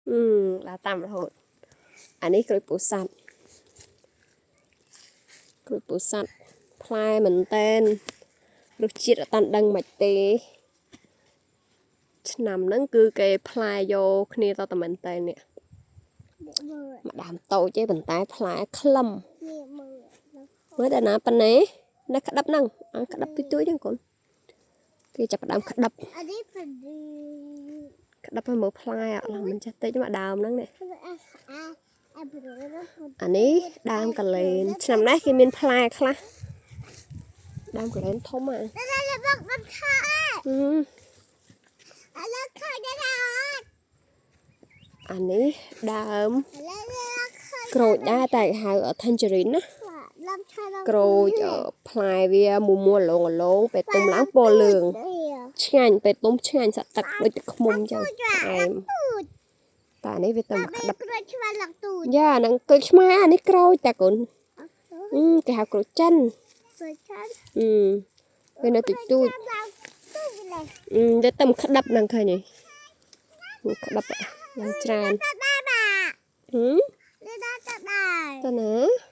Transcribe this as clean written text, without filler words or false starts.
អឺដើរតាមរហូតអានេះក្រូចពោធិ៍សាត់ក្រូចពោធិ៍សាត់ផ្លែមែនតែនរសជាតិអត់តាន់ដឹងមិនទេឆ្នាំហ្នឹងគឺគេផ្លែយកគ្នាតតែមែនតែននេះ នេះមើល មួយដើមតូចទេប៉ុន្តែផ្លែក្លឹម នេះមើល មើលតែណាប៉ុណ្ណេះនៅក្តាប់ហ្នឹងអើក្តាប់ទូចៗហ្នឹងកូនគេចាប់ផ្ដើមក្តាប់ អានេះពឌី ក្តាប់ឲ្យមើលផ្លែអត់ឡើងមិនចេះតិចមកដើមហ្នឹងនេះ អាអាអាប្រូ អានេះដើមកលែនឆ្នាំនេះគេមានផ្លែខ្លះដើមកលែនធំហ่ะ តែតែបងមិនខើ ហឹម ឥឡូវខើដែរអត់ អានេះដើម ឥឡូវខើ ក្រូចដែរតែគេហៅ tangerine ណា លំឆា ក្រូចអឺផ្លែវាមួមួលងលងពេលទុំឡើងពណ៌លឿងឆ្ងាញ់ពេលទុំឆ្ងាញ់សាក់ទឹកដូចទឹកឃ្មុំចឹងផ្អែម ទូច តែអានេះវាទៅ តែ មកក្តាប់ ក្រូចឆ្មាឡើងទូច យ៉ាអាហ្នឹងក្រូចឆ្មាអានេះក្រូចតាកូនអឺគេហៅក្រូចចិន ក្រូចឆា អឺវានៅតិចតួច ឡើងទូចលេ អឺវាទៅមកក្តាប់ហ្នឹងឃើញទេមកក្តាប់ឡើងច្រើន តាដាបា ហឹម តាដាតាដា តើណា